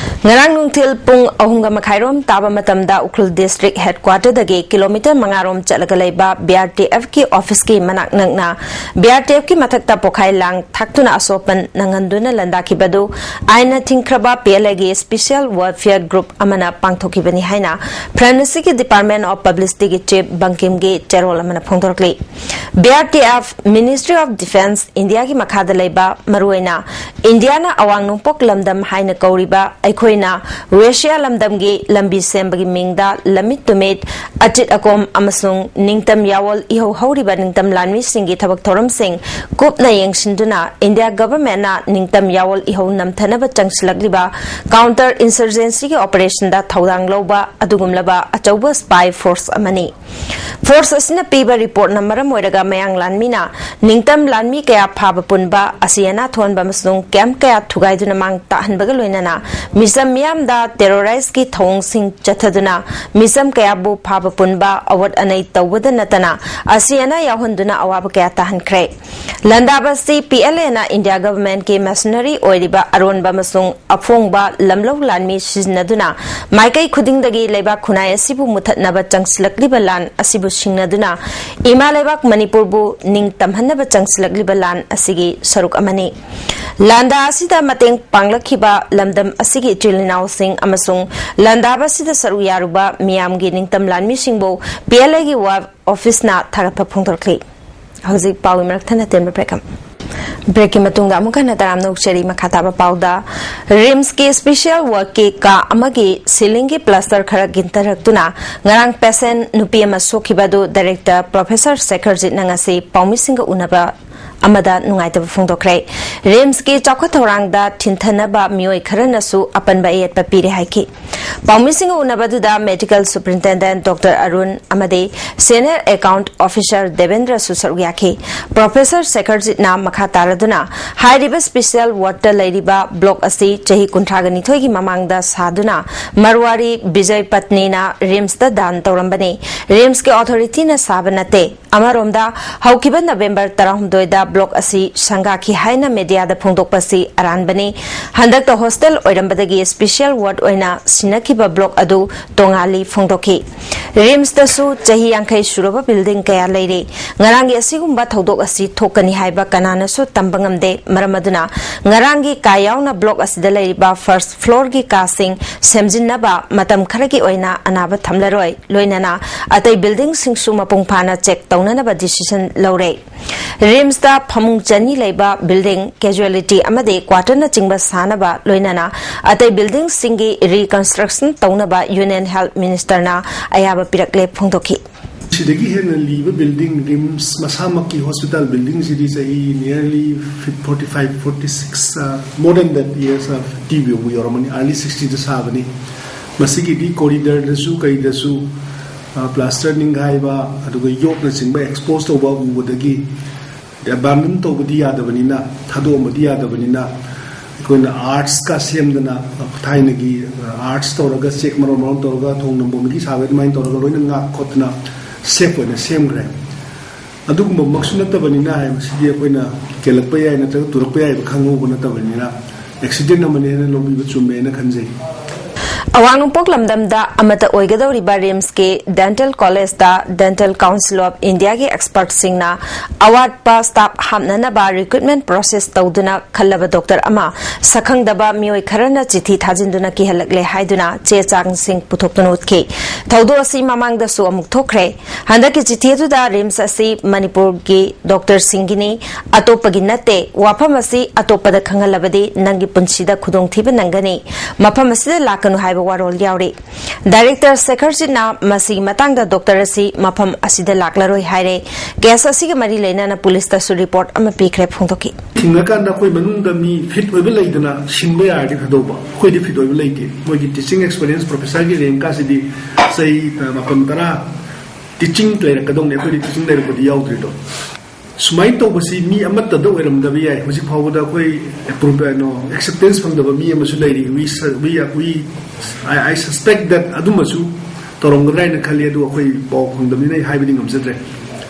ꯉꯔꯥꯡ ꯅꯨꯡꯊꯤꯜ ꯄꯨꯡ ꯑꯍꯨꯝꯒ ꯃꯈꯥꯏꯔꯣꯝ ꯇꯥꯕ ꯃꯇꯝꯗ ꯎꯈ꯭ꯔꯨꯜ ꯗꯤꯁꯇ꯭ꯔꯤꯛ ꯍꯦꯗꯀ꯭ꯋꯥꯇꯔꯗꯒꯤ ꯀꯤꯂꯣꯃꯤꯇꯔ ꯃꯉꯥꯔꯣꯝ ꯆꯠꯂꯒ ꯂꯩꯕ ꯕꯤ ꯑꯥꯔ ꯇꯤ ꯑꯦꯐꯀꯤ ꯑꯣꯐꯤꯁꯀꯤ ꯃꯅꯥꯛ ꯅꯛꯅ ꯕꯤ ꯑꯥꯔ ꯇꯤ ꯑꯦꯐꯀꯤ ꯃꯊꯛꯇ ꯄꯣꯈꯥꯏ ꯂꯥꯡ ꯊꯥꯛꯇꯨꯅ ꯑꯁꯣꯛꯄꯟ ꯅꯪꯍꯟꯗꯨꯅ ꯂꯥꯟꯗꯥꯈꯤꯕꯗꯨ ꯑꯥꯏꯟꯅ ꯊꯤꯡꯈ꯭ꯔꯕ ꯄꯤ ꯑꯦꯜ ꯑꯦꯒꯤ ꯁ꯭ꯄꯦꯁꯤꯌꯦꯜ ꯋꯦꯜꯐꯤꯌꯔ ꯒ꯭ꯔꯨꯞ ꯑꯃꯅ ꯄꯥꯡꯊꯣꯛꯈꯤꯕꯅꯤ ꯍꯥꯏꯅ ꯄ꯭ꯔꯥꯏꯝ ꯃꯤꯅꯤꯁꯇꯔꯒꯤ ꯗꯤꯄꯥꯔꯠꯃꯦꯟ ꯑꯣꯐ ꯄꯕ꯭ꯂꯤꯁꯤꯇꯤꯒꯤ ꯆꯤꯐ ꯕꯪꯀꯤꯝꯒꯤ ꯆꯦꯔꯣꯜ ꯑꯃꯅ ꯐꯣꯡꯗꯣꯔꯛꯂꯤ꯫ B R T F, ministry of defence, ꯏꯟꯗꯤꯌꯥꯒꯤ ꯃꯈꯥꯗ ꯂꯩꯕ ꯃꯔꯨꯑꯣꯏꯅ ꯏꯟꯗꯤꯌꯥꯅ ꯑꯋꯥꯡ ꯅꯣꯡꯄꯣꯛ ꯂꯝꯗꯝ ꯍꯥꯏꯅ ꯀꯧꯔꯤꯕ ꯑꯩꯈꯣꯏꯅ ꯋꯦꯁꯤꯌꯥ ꯂꯝꯗꯝꯒꯤ ꯂꯝꯕꯤ ꯁꯦꯝꯕꯒꯤ ꯃꯤꯡꯗ ꯂꯝꯃꯤꯠ ꯇꯨꯃꯤꯠ, ꯑꯆꯤꯠ ꯑꯀꯣꯝ ꯑꯃꯁꯨꯡ ꯅꯤꯡꯇꯝ ꯌꯥꯑꯣꯜ ꯏꯍꯧ ꯍꯧꯔꯤꯕ ꯅꯤꯡꯇꯝ ꯂꯥꯟꯃꯤꯁꯤꯡꯒꯤ ꯊꯕꯛ ꯊꯧꯔꯝꯁꯤꯡ ꯀꯨꯞꯅ ꯌꯦꯡꯁꯤꯟꯗꯨꯅ ꯏꯟꯗꯤꯌꯥ ꯒꯚꯔꯟꯃꯦꯟꯠꯅ ꯅꯤꯡꯇꯝ ꯌꯥꯑꯣꯜ ꯏꯍꯧ ꯅꯝꯊꯅꯕ ꯆꯪꯁꯤꯜꯂꯛꯂꯤꯕ ꯀꯥꯎꯟꯇꯔ ꯏꯟꯁꯔꯖꯦꯟꯁꯤꯒꯤ ꯑꯣꯄꯔꯦꯁꯟꯗ ꯊꯧꯗꯥꯡ ꯂꯧꯕ ꯑꯗꯨꯒꯨꯝꯂꯕ ꯑꯆꯧꯕ ꯁ꯭ꯄꯥꯏ ꯐꯣꯔꯁ ꯑꯃꯅꯤ꯫ ꯐꯣꯔꯁ ꯑꯁꯤꯅ ꯄꯤꯕ ꯔꯤꯄꯣꯔꯠꯅ ꯃꯔꯝ ꯑꯣꯏꯔꯒ ꯃꯌꯥꯡ ꯂꯥꯟꯃꯤꯅ ꯅꯤꯡꯇꯝ ꯂꯥꯟꯃꯤ ꯀꯌꯥ ꯐꯥꯕ ꯄꯨꯟꯕ, ꯑꯁꯤ ꯑꯅꯥ ꯊꯣꯛꯍꯟꯕ ꯑꯃꯁꯨꯡ ꯀꯦꯝꯞ ꯀꯌꯥ ꯊꯨꯒꯥꯏꯗꯨꯅ ꯃꯥꯡ ꯇꯥꯛꯍꯟꯕꯒ ꯂꯣꯏꯅꯅ ꯃꯤꯆꯝ ꯃꯤꯌꯥꯝꯗ ꯇꯦꯔꯣꯔꯥꯏꯖꯀꯤ ꯊꯧꯑꯣꯡꯁꯤꯡ ꯆꯠꯊꯗꯨꯅ ꯃꯤꯆꯝ ꯀꯌꯥꯕꯨ ꯐꯥꯕ ꯄꯨꯟꯕ, ꯑꯋꯠ ꯑꯅꯩ ꯇꯧꯕꯗ ꯅꯠꯇꯅ ꯑꯁꯤ ꯑꯅꯥ ꯌꯥꯎꯍꯟꯗꯨꯅ ꯑꯋꯥꯕ ꯀꯌꯥ ꯇꯥꯍꯟꯈ꯭ꯔꯦ꯫ ꯂꯥꯟꯗꯥꯕ ꯑꯁꯤ ꯄꯤ ꯑꯦꯜ ꯑꯦꯅ ꯏꯟꯗꯤꯌꯥ ꯒꯚꯔꯟꯃꯦꯟꯠꯀꯤ ꯃꯔꯁꯅꯔꯤ ꯑꯣꯏꯔꯤꯕ ꯑꯔꯣꯟꯕ ꯑꯃꯁꯨꯡ ꯑꯐꯣꯡꯕ ꯂꯝꯂꯧ ꯂꯥꯟꯃꯤ ꯁꯤꯖꯤꯟꯅꯗꯨꯅ ꯃꯥꯏꯀꯩ ꯈꯨꯗꯤꯡꯗꯒꯤ ꯂꯩꯕꯥꯛ ꯈꯨꯟꯅꯥꯏ ꯑꯁꯤꯕꯨ ꯃꯨꯊꯠꯅꯕ ꯆꯪꯁꯤꯜꯂꯛꯂꯤꯕ ꯂꯥꯟ ꯑꯁꯤꯕꯨ ꯁꯤꯡꯅꯗꯨꯅ ꯏꯃꯥ ꯂꯩꯕꯥꯛ ꯃꯅꯤꯄꯨꯔꯕꯨ ꯅꯤꯡꯇꯝꯍꯟꯅꯕ ꯆꯪꯁꯤꯜꯂꯛꯂꯤꯕ ꯂꯥꯟ ꯑꯁꯤꯒꯤ ꯁꯔꯨꯛ ꯑꯃꯅꯤ꯫ ꯂꯥꯟꯗꯥ ꯑꯁꯤꯗ ꯃꯇꯦꯡ ꯄꯥꯡꯂꯛꯈꯤꯕ ꯂꯝꯗꯝ ꯑꯁꯤꯒꯤ ꯏꯆꯤꯜ ꯏꯅꯥꯎꯁꯤꯡ ꯑꯃꯁꯨꯡ ꯂꯥꯟꯗꯥꯕ ꯑꯁꯤꯗ ꯁꯔꯨꯛ ꯌꯥꯔꯨꯕ ꯃꯤꯌꯥꯝꯒꯤ ꯅꯤꯡꯇꯝ ꯂꯥꯟꯃꯤꯁꯤꯡꯕꯨ ꯄꯤ ꯑꯦꯜ ꯑꯦꯒꯤ ꯋꯥꯔ ꯑꯣꯐꯤꯁꯅ ꯊꯥꯒꯠꯄ ꯐꯣꯡꯗꯣꯔꯛꯂꯤ꯫ ꯍꯧꯖꯤꯛ ꯄꯥꯎꯒꯤ ꯃꯔꯛ ꯊꯟꯅ ꯇꯦꯟꯕ ꯕ꯭ꯔꯦꯛ ꯑꯃ꯫ ꯕ꯭ꯔꯦꯛꯀꯤ ꯃꯇꯨꯡꯗ ꯑꯃꯨꯛ ꯍꯟꯅ ꯇꯔꯥꯝꯅ ꯑꯣꯛꯆꯔꯤ꯫ ꯃꯈꯥ ꯇꯥꯕ ꯄꯥꯎꯗ, ꯔꯤꯝꯁꯀꯤ ꯁ꯭ꯄꯦꯁꯤꯌꯦꯜ ꯋꯥꯔꯗꯀꯤ ꯀꯥ ꯑꯃꯒꯤ ꯁꯤꯂꯤꯡꯒꯤ ꯄ꯭ꯂꯥꯁꯇꯔ ꯈꯔ ꯒꯤꯟꯊꯔꯛꯇꯨꯅ ꯉꯔꯥꯡ ꯄꯦꯁꯦꯟꯠ ꯅꯨꯄꯤ ꯑꯃ ꯁꯣꯛꯈꯤꯕ ꯑꯗꯨ ꯗꯥꯏꯔꯦꯛꯇꯔ ꯄ꯭ꯔꯣꯐꯦꯁꯔ ꯁꯦꯈꯔꯖꯤꯠꯅ ꯉꯁꯤ ꯄꯥꯎꯃꯤꯁꯤꯡꯒ ꯎꯅꯕ ꯑꯃꯗ ꯅꯨꯡꯉꯥꯏꯇꯕ ꯐꯣꯡꯗꯣꯛꯈ꯭ꯔꯦ꯫ ꯔꯤꯝꯁꯀꯤ ꯆꯥꯎꯈꯠ ꯊꯧꯔꯥꯡꯗ ꯊꯤꯟꯊꯅꯕ ꯃꯤꯑꯣꯏ ꯈꯔꯅꯁꯨ ꯑꯄꯟꯕ ꯑꯌꯦꯠꯄ ꯄꯤꯔꯦ ꯍꯥꯏꯈꯤ꯫ ꯄꯥꯎꯃꯤꯁꯤꯡꯒ ꯎꯅꯕꯗꯨꯗ ꯃꯦꯗꯤꯀꯦꯜ ꯁꯨꯄꯔꯤꯟꯇꯦꯟꯗꯦꯟꯠ ꯗꯣꯛꯇꯔ ꯑꯔꯨꯟ ꯑꯃꯗꯤ ꯁꯦꯅꯤꯌꯔ ꯑꯦꯀꯥꯎꯟꯠ ꯑꯣꯐꯤꯁꯔ ꯗꯦꯕꯦꯟꯗ꯭ꯔꯁꯨ ꯁꯔꯨꯛ ꯌꯥꯈꯤ꯫ ꯄ꯭ꯔꯣꯐꯦꯁꯔ ꯁꯦꯈꯔꯖꯤꯠꯅ ꯃꯈꯥ ꯇꯥꯔꯗꯨꯅ ꯍꯥꯏꯔꯤꯕ ꯁ꯭ꯄꯦꯁꯤꯌꯦꯜ ꯋꯥꯔꯗꯇ ꯂꯩꯔꯤꯕ ꯕ꯭ꯂꯣꯛ ꯑꯁꯤ ꯆꯍꯤ ꯀꯨꯟꯊ꯭ꯔꯥꯒ ꯅꯤꯊꯣꯏꯒꯤ ꯃꯃꯥꯡꯗ ꯁꯥꯗꯨꯅ ꯃꯔꯋꯥꯔꯤ ꯕꯤꯖꯌ ꯄꯠꯅꯤꯅ ꯔꯤꯝꯁꯇ ꯗꯥꯟ ꯇꯧꯔꯝꯕꯅꯤ꯫ ꯔꯤꯝꯁꯀꯤ ꯑꯣꯊꯣꯔꯤꯇꯤꯅ ꯁꯥꯕ ꯅꯠꯇꯦ꯫ ꯑꯃꯔꯣꯝꯗ, ꯍꯧꯈꯤꯕ ꯅꯕꯦꯝꯕꯔ ꯇꯔꯥꯍꯨꯝꯗꯣꯏꯗ ꯕ꯭ꯂꯣꯛ ꯑꯁꯤ ꯁꯪꯒꯥꯈꯤ ꯍꯥꯏꯅ ꯃꯦꯗꯤꯌꯥꯗ ꯐꯣꯡꯗꯣꯛꯄꯁꯤ ꯑꯔꯥꯟꯕꯅꯤ꯫ ꯍꯟꯗꯛꯇ ꯍꯣꯁꯇꯦꯜ ꯑꯣꯏꯔꯝꯕꯗꯒꯤ ꯁ꯭ꯄꯦꯁꯤꯌꯦꯜ ꯋꯥꯔꯗ ꯑꯣꯏꯅ ꯁꯤꯟꯅꯈꯤꯕ ꯕ꯭ꯂꯣꯛ ꯑꯗꯨ ꯇꯣꯉꯥꯜꯂꯤ ꯐꯣꯡꯗꯣꯛꯈꯤ꯫ ꯔꯤꯝꯁꯇꯁꯨ ꯆꯍꯤ ꯌꯥꯡꯈꯩ ꯁꯨꯔꯕ ꯕꯤꯜꯗꯤꯡ ꯀꯌꯥ ꯂꯩꯔꯤ꯫ ꯉꯔꯥꯡꯒꯤ ꯑꯁꯤꯒꯨꯝꯕ ꯊꯧꯗꯣꯛ ꯑꯁꯤ ꯊꯣꯛꯀꯅꯤ ꯍꯥꯏꯕ ꯀꯅꯥꯅꯁꯨ ꯇꯝꯕ ꯉꯝꯗꯦ꯫ ꯃꯔꯝ ꯑꯗꯨꯅ ꯉꯔꯥꯡꯒꯤ ꯀꯥ ꯌꯥꯎꯅ ꯕ꯭ꯂꯣꯛ ꯑꯁꯤꯗ ꯂꯩꯔꯤꯕ ꯐꯥꯔꯁ ꯐ꯭ꯂꯣꯔꯒꯤ ꯀꯥꯁꯤꯡ ꯁꯦꯝꯖꯤꯟꯅꯕ ꯃꯇꯝ ꯈꯔꯒꯤ ꯑꯣꯏꯅ ꯑꯅꯥꯕ ꯊꯝꯂꯔꯣꯏ꯫ ꯂꯣꯏꯅꯅ ꯑꯇꯩ ꯕꯤꯜꯗꯤꯡꯁꯤꯡꯁꯨ ꯃꯄꯨꯡ ꯐꯥꯅ ꯆꯦꯛ ꯇꯧꯅꯅꯕ ꯗꯤꯁꯤꯖꯟ ꯂꯧꯔꯦ꯫ ꯔꯤꯝꯁꯇ ꯐꯃꯨꯡ ꯆꯅꯤ ꯂꯩꯕ ꯕꯤꯜꯗꯤꯡ, ꯀꯦꯖꯨꯋꯦꯂꯤꯇꯤ ꯑꯃꯗꯤ ꯀ꯭ꯋꯥꯇꯔꯅꯆꯤꯡꯕ ꯁꯥꯅꯕ, ꯂꯣꯏꯅꯅ ꯑꯇꯩ ꯕꯤꯜꯗꯤꯡꯁꯤꯡꯒꯤ ꯔꯤꯀꯟꯁꯇ꯭ꯔꯛꯁꯟ ꯇꯧꯅꯕ ꯌꯨꯅꯤꯌꯟ ꯍꯦꯜꯊ ꯃꯤꯅꯤꯁꯇꯔꯅ ꯑꯌꯥꯕ ꯄꯤꯔꯛꯂꯦ ꯐꯣꯡꯗꯣꯛꯈꯤ꯫ ꯁꯤꯗꯒꯤ ꯍꯦꯟꯅ ꯂꯤꯕ ꯕꯤꯜꯗꯤꯡ, ꯔꯤꯝꯁ ꯃꯁꯥꯃꯛꯀꯤ ꯍꯣꯁꯄꯤꯇꯥꯜ ꯕꯤꯜꯗꯤꯡꯁꯤꯗꯤ ꯆꯍꯤ nearly forty five, forty six, more than that years, fifty ꯌꯧꯕ ꯌꯧꯔꯝꯃꯅꯤ, early sixtyꯗ ꯁꯥꯕꯅꯤ꯫ ꯃꯁꯤꯒꯤꯗꯤ ꯀꯣꯔꯤꯗꯔꯗꯁꯨ ꯀꯩꯗꯁꯨ ꯄ꯭ꯂꯥꯁꯇꯔ ꯅꯤꯡꯈꯥꯏꯕ, ꯑꯗꯨꯒ ꯌꯣꯠꯅꯆꯤꯡꯕ ꯑꯦꯛꯁꯄꯣꯖ ꯇꯧꯕ ꯎꯕꯗꯒꯤ ꯑꯦꯕꯥꯟꯗꯟ ꯇꯧꯕꯗꯤ ꯌꯥꯗꯕꯅꯤꯅ, ꯊꯥꯗꯣꯛꯑꯝꯕꯗꯤ ꯌꯥꯗꯕꯅꯤꯅ, ꯑꯩꯈꯣꯏꯅ ꯑꯥꯔꯆꯀ ꯁꯦꯝꯗꯅ, ꯊꯥꯏꯅꯒꯤ ꯑꯥꯔꯆ ꯇꯧꯔꯒ, ꯆꯦꯛ ꯃꯔꯣꯟ ꯃꯔꯣꯟ ꯇꯧꯔꯒ, ꯊꯣꯡ ꯅꯝꯕꯣꯝꯒꯤ ꯁꯥꯕ ꯑꯗꯨꯃꯥꯏꯅ ꯇꯧꯔꯒ ꯂꯣꯏꯅ ꯉꯥꯛ ꯈꯣꯠꯇꯅ ꯁꯦꯐ ꯑꯣꯏꯅ ꯁꯦꯝꯈ꯭ꯔꯦ꯫ ꯑꯗꯨꯒꯨꯝꯕꯃꯛꯁꯨ ꯅꯠꯇꯕꯅꯤꯅ, ꯍꯥꯏꯕꯁꯤꯗꯤ ꯑꯩꯈꯣꯏꯅ ꯀꯦꯜꯂꯛꯄ ꯌꯥꯏ ꯅꯠꯇ꯭ꯔꯒ ꯇꯨꯔꯛꯄ ꯌꯥꯏꯕ ꯈꯪꯍꯧꯕ ꯅꯠꯇꯕꯅꯤꯅ, ꯑꯦꯛꯁꯤꯗꯦꯟ ꯑꯃꯅꯦꯅ ꯂꯧꯕꯤꯕ ꯆꯨꯝꯃꯦꯅ ꯈꯟꯖꯩ꯫ ꯑꯋꯥꯡ ꯅꯣꯡꯄꯣꯛ ꯂꯝꯗꯝꯗ ꯑꯃꯠꯇ ꯑꯣꯏꯒꯗꯧꯔꯤꯕ ꯔꯤꯝꯁꯀꯤ ꯗꯦꯟꯇꯦꯜ ꯀꯣꯂꯦꯖꯇ ꯗꯦꯟꯇꯦꯜ ꯀꯥꯎꯟꯁꯤꯜ ꯑꯣꯐ ꯏꯟꯗꯤꯌꯥꯒꯤ ꯑꯦꯛꯁꯄꯔꯠꯁꯤꯡꯅ ꯑꯋꯥꯠꯄ ꯁ꯭ꯇꯥꯐ ꯍꯥꯞꯅꯅꯕ ꯔꯤꯀ꯭ꯔꯨꯠꯃꯦꯟ ꯄ꯭ꯔꯣꯁꯦꯁ ꯇꯧꯗꯨꯅ ꯈꯜꯂꯕ ꯗꯣꯛꯇꯔ ꯑꯃ ꯁꯛꯈꯪꯗꯕ ꯃꯤꯑꯣꯏ ꯈꯔꯅ ꯆꯤꯊꯤ ꯊꯥꯖꯤꯟꯗꯨꯅ ꯀꯤꯍꯜꯂꯛꯂꯦ ꯍꯥꯏꯗꯨꯅ ꯆꯦ ꯆꯥꯡꯁꯤꯡ ꯄꯨꯊꯣꯛꯇꯨꯅ ꯎꯠꯈꯤ꯫ ꯊꯧꯗꯣꯛ ꯑꯁꯤ ꯃꯃꯥꯡꯗꯁꯨ ꯑꯃꯨꯛ ꯊꯣꯛꯈ꯭ꯔꯦ꯫ ꯍꯟꯗꯛꯀꯤ ꯆꯤꯊꯤ ꯑꯗꯨꯗ ꯔꯤꯝꯁ ꯑꯁꯤ ꯃꯅꯤꯄꯨꯔꯒꯤ ꯗꯣꯛꯇꯔꯁꯤꯡꯒꯤꯅꯤ, ꯑꯇꯣꯞꯄꯒꯤ ꯅꯠꯇꯦ, ꯋꯥꯐꯝ ꯑꯁꯤ ꯑꯇꯣꯞꯄꯗ ꯈꯪꯍꯜꯂꯕꯗꯤ ꯅꯪꯒꯤ ꯄꯨꯟꯁꯤꯗ ꯈꯨꯗꯣꯡꯊꯤꯕ ꯅꯪꯒꯅꯤ, ꯃꯐꯝ ꯑꯁꯤꯗ ꯂꯥꯛꯀꯅꯨ ꯍꯥꯏꯕ ꯋꯥꯔꯣꯜ ꯌꯥꯎꯔꯤ꯫ ꯗꯥꯏꯔꯦꯛꯇꯔ ꯁꯦꯈꯔꯖꯤꯠꯅ ꯃꯁꯤꯒꯤ ꯃꯇꯥꯡꯗ ꯗꯣꯛꯇꯔ ꯑꯁꯤ ꯃꯐꯝ ꯑꯁꯤꯗ ꯂꯥꯛꯂꯔꯣꯏ ꯍꯥꯏꯔꯦ꯫ ꯀꯦꯁ ꯑꯁꯤꯒ ꯃꯔꯤ ꯂꯩꯅꯅ ꯄꯨꯂꯤꯁꯇꯁꯨ ꯔꯤꯄꯣꯔꯠ ꯑꯃ ꯄꯤꯈ꯭ꯔꯦ ꯐꯣꯡꯗꯣꯛꯈꯤ꯫ ꯊꯤꯡꯉꯀꯥꯟꯗ ꯑꯩꯈꯣꯏ ꯃꯅꯨꯡꯗ ꯃꯤ ꯐꯤꯠ ꯑꯣꯏꯕ ꯂꯩꯗꯅ ꯁꯤꯟꯕ ꯌꯥꯔꯗꯤ ꯐꯗꯧꯕ, ꯑꯩꯈꯣꯏꯗꯤ ꯐꯤꯠ ꯑꯣꯏꯕ ꯂꯩꯇꯦ꯫ ꯃꯣꯏꯒꯤ ꯇꯤꯆꯤꯡ ꯑꯦꯛꯁꯄꯤꯔꯤꯌꯦꯟꯁ ꯄ꯭ꯔꯣꯐꯦꯁꯔꯒꯤ ꯔꯦꯡꯀꯥꯁꯤꯗꯤ ꯆꯍꯤ ꯃꯥꯄꯟ ꯇꯔꯥ ꯇꯤꯆꯤꯡ ꯂꯩꯔꯛꯀꯗꯧꯅꯦ, ꯑꯩꯈꯣꯏꯗꯤ ꯇꯤꯆꯤꯡ ꯂꯩꯔꯛꯄꯗꯤ ꯌꯥꯎꯗ꯭ꯔꯤꯗꯣ꯫ ꯁꯨꯃꯥꯏꯅ ꯇꯧꯕꯁꯤ ꯃꯤ ꯑꯃꯠꯇꯗ ꯑꯣꯏꯔꯝꯗꯕ ꯌꯥꯏ꯫ ꯍꯧꯖꯤꯛ ꯐꯥꯎꯕꯗ ꯑꯩꯈꯣꯏ ꯑꯦꯄ꯭ꯔꯨꯞ, ꯀꯩꯅꯣ, ꯑꯦꯛꯁꯦꯞꯇꯦꯟꯁ ꯐꯪꯗꯕ ꯃꯤ ꯑꯃꯁꯨ ꯂꯩꯔꯤ꯫ We su-, we, we, I, I suspect that ꯑꯗꯨꯝꯕꯁꯨ ꯇꯧꯔꯝꯒꯗ꯭ꯔꯥ ꯍꯥꯏꯅ ꯈꯜꯂꯤ, ꯑꯗꯨ ꯑꯩꯈꯣꯏ ꯄꯥꯎ ꯐꯪꯗꯕꯅꯤꯅ ꯑꯩ ꯍꯥꯏꯕꯗꯤ ꯉꯝꯖꯗ꯭ꯔꯦ꯫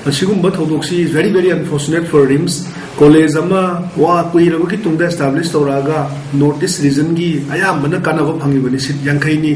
ꯑꯁꯤꯒꯨꯝꯕ ꯊꯧꯗꯣꯛꯁꯤ very very unfortunate for RIMS꯫ College ꯑꯃ ꯋꯥ ꯀꯨꯏꯔꯕꯒꯤ ꯇꯨꯡꯗ establish ꯇꯧꯔꯛꯑꯒ North East regionꯒꯤ ꯑꯌꯥꯝꯕꯅ ꯀꯥꯟꯅꯕ ꯐꯪꯉꯤꯕꯅꯤ, ꯁꯤꯠ ꯌꯥꯡꯈꯩꯅꯤ꯫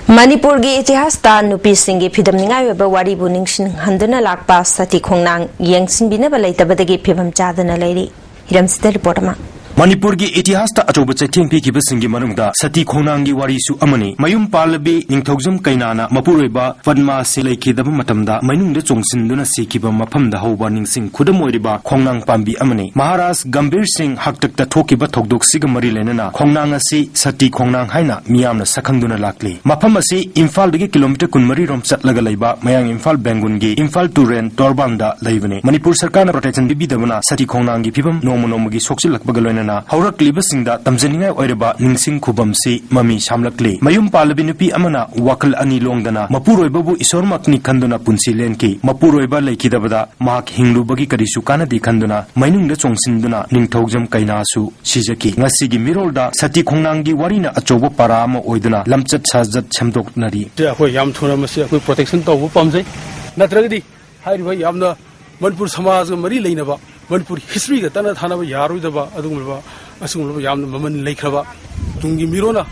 ꯃꯅꯤꯄꯨꯔꯒꯤ ꯏꯇꯤꯍꯥꯁꯇ ꯅꯨꯄꯤꯁꯤꯡꯒꯤ ꯐꯤꯗꯝꯅꯤꯡꯉꯥꯏ ꯑꯣꯏꯕ ꯋꯥꯔꯤꯕꯨ ꯅꯤꯡꯁꯤꯡꯍꯟꯗꯨꯅ ꯂꯥꯛꯄ ꯁꯇꯤ ꯈꯣꯡꯅꯥꯡ ꯌꯦꯡꯁꯤꯟꯕꯤꯅꯕ ꯂꯩꯇꯕꯗꯒꯤ ꯐꯤꯕꯝ ꯆꯥꯗꯅ ꯂꯩꯔꯤ꯫ ꯍꯤꯔꯝꯁꯤꯗ ꯔꯤꯄꯣꯔꯠ ꯑꯃ꯫ ꯃꯅꯤꯄꯨꯔꯒꯤ ꯏꯇꯤꯍꯥꯁꯇ ꯑꯆꯧꯕ ꯆꯩꯊꯦꯡ ꯄꯤꯈꯤꯕꯁꯤꯡꯒꯤ ꯃꯅꯨꯡꯗ ꯁꯇꯤ ꯈꯣꯡꯅꯥꯡꯒꯤ ꯋꯥꯔꯤꯁꯨ ꯑꯃꯅꯤ꯫ ꯃꯌꯨꯝ ꯄꯥꯜꯂꯕꯤ ꯅꯤꯡꯊꯧꯖꯝ ꯀꯩꯅꯥꯅ ꯃꯄꯨꯔꯣꯏꯕ ꯄꯗꯃꯥꯁꯤ ꯂꯩꯈꯤꯗꯕ ꯃꯇꯝꯗ ꯃꯩꯅꯨꯡꯗ ꯆꯣꯡꯁꯤꯟꯗꯨꯅ ꯁꯤꯈꯤꯕ ꯃꯐꯝꯗ ꯍꯧꯕ ꯅꯤꯡꯁꯤꯡ ꯈꯨꯗꯝ ꯑꯣꯏꯔꯤꯕ ꯈꯣꯡꯅꯥꯡ ꯄꯥꯝꯕꯤ ꯑꯃꯅꯤ꯫ ꯃꯍꯥꯔꯥꯖ ꯒꯝꯚꯤꯔ ꯁꯤꯡ ꯍꯥꯛꯇꯛꯇ ꯊꯣꯛꯈꯤꯕ ꯊꯧꯗꯣꯛꯁꯤꯒ ꯃꯔꯤ ꯂꯩꯅꯅ ꯈꯣꯡꯅꯥꯡ ꯑꯁꯤ ꯁꯇꯤ ꯈꯣꯡꯅꯥꯡ ꯍꯥꯏꯅ ꯃꯤꯌꯥꯝꯅ ꯁꯛꯈꯪꯗꯨꯅ ꯂꯥꯛꯂꯤ꯫ ꯃꯐꯝ ꯑꯁꯤ ꯏꯝꯐꯥꯜꯗꯒꯤ ꯀꯤꯂꯣꯃꯤꯇꯔ ꯀꯨꯟꯃꯔꯤ ꯔꯣꯝ ꯆꯠꯂꯒ ꯂꯩꯕ ꯃꯌꯥꯡ ꯏꯝꯐꯥꯜ ꯕꯦꯡꯒꯨꯟꯒꯤ ꯏꯝꯐꯥꯜ ꯇꯨꯔꯦꯟ ꯇꯣꯔꯕꯥꯟꯗ ꯂꯩꯕꯅꯤ꯫ ꯃꯅꯤꯄꯨꯔ ꯁꯔꯀꯥꯔꯅ protection ꯄꯤꯕꯤꯗꯕꯅ ꯁꯇꯤ ꯈꯣꯡꯅꯥꯡꯒꯤ ꯐꯤꯕꯝ ꯅꯣꯡꯃ ꯅꯣꯡꯃꯒꯤ ꯁꯣꯛꯆꯤꯜꯂꯛꯄꯒ ꯂꯣꯏꯅꯅ ꯍꯧꯔꯛꯂꯤꯕꯁꯤꯡꯗ ꯇꯝꯖꯅꯤꯡꯉꯥꯏ ꯑꯣꯏꯔꯕ ꯅꯤꯡꯁꯤꯡ ꯈꯨꯕꯝꯁꯤ ꯃꯃꯤ ꯁꯥꯝꯂꯛꯂꯤ꯫ ꯃꯌꯨꯝ ꯄꯥꯜꯂꯕꯤ ꯅꯨꯄꯤ ꯑꯃꯅ ꯋꯥꯈꯜ ꯑꯅꯤ ꯂꯣꯡꯗꯅ ꯃꯄꯨꯔꯣꯏꯕꯕꯨ ꯏꯁꯣꯔꯃꯛꯅꯤ ꯈꯟꯗꯨꯅ ꯄꯨꯟꯁꯤ ꯂꯦꯟꯈꯤ꯫ ꯃꯄꯨꯔꯣꯏꯕ ꯂꯩꯈꯤꯗꯕꯗ ꯃꯍꯥꯛ ꯍꯤꯡꯂꯨꯕꯒꯤ ꯀꯔꯤꯁꯨ ꯀꯥꯟꯅꯗꯦ ꯈꯟꯗꯨꯅ ꯃꯩꯅꯨꯡꯗ ꯆꯣꯡꯁꯤꯟꯗꯨꯅ ꯅꯤꯡꯊꯧꯖꯝ ꯀꯩꯅꯥꯁꯨ ꯁꯤꯖꯈꯤ꯫ ꯉꯁꯤꯒꯤ ꯃꯤꯔꯣꯜꯗ ꯁꯇꯤ ꯈꯣꯡꯅꯥꯡꯒꯤ ꯋꯥꯔꯤꯅ ꯑꯆꯧꯕ ꯄꯥꯔꯥ ꯑꯃ ꯑꯣꯏꯗꯨꯅ ꯂꯝꯆꯠ ꯁꯥꯖꯠ ꯁꯦꯝꯗꯣꯛꯅꯔꯤ꯫ ꯑꯩꯈꯣꯏ ꯌꯥꯝ ꯊꯨꯅ ꯃꯁꯤ ꯑꯩꯈꯣꯏ protection ꯇꯧꯕ ꯄꯥꯝꯖꯩ꯫ ꯅꯠꯇ꯭ꯔꯒꯗꯤ ꯍꯥꯏꯔꯤꯕ ꯌꯥꯝꯅ ꯃꯅꯤꯄꯨꯔ ꯁꯃꯥꯖꯒ ꯃꯔꯤ ꯂꯩꯅꯕ, ꯃꯅꯤꯄꯨꯔ historyꯒ ꯇꯠꯅ ꯊꯥꯅꯕ ꯌꯥꯔꯣꯏꯗꯕ ꯑꯗꯨꯒꯨꯝꯂꯕ, ꯑꯁꯤꯒꯨꯝꯂꯕ ꯌꯥꯝꯅ ꯃꯃꯜ ꯂꯩꯈ꯭ꯔꯕ ꯇꯨꯡꯒꯤ ꯃꯤꯔꯣꯟꯅ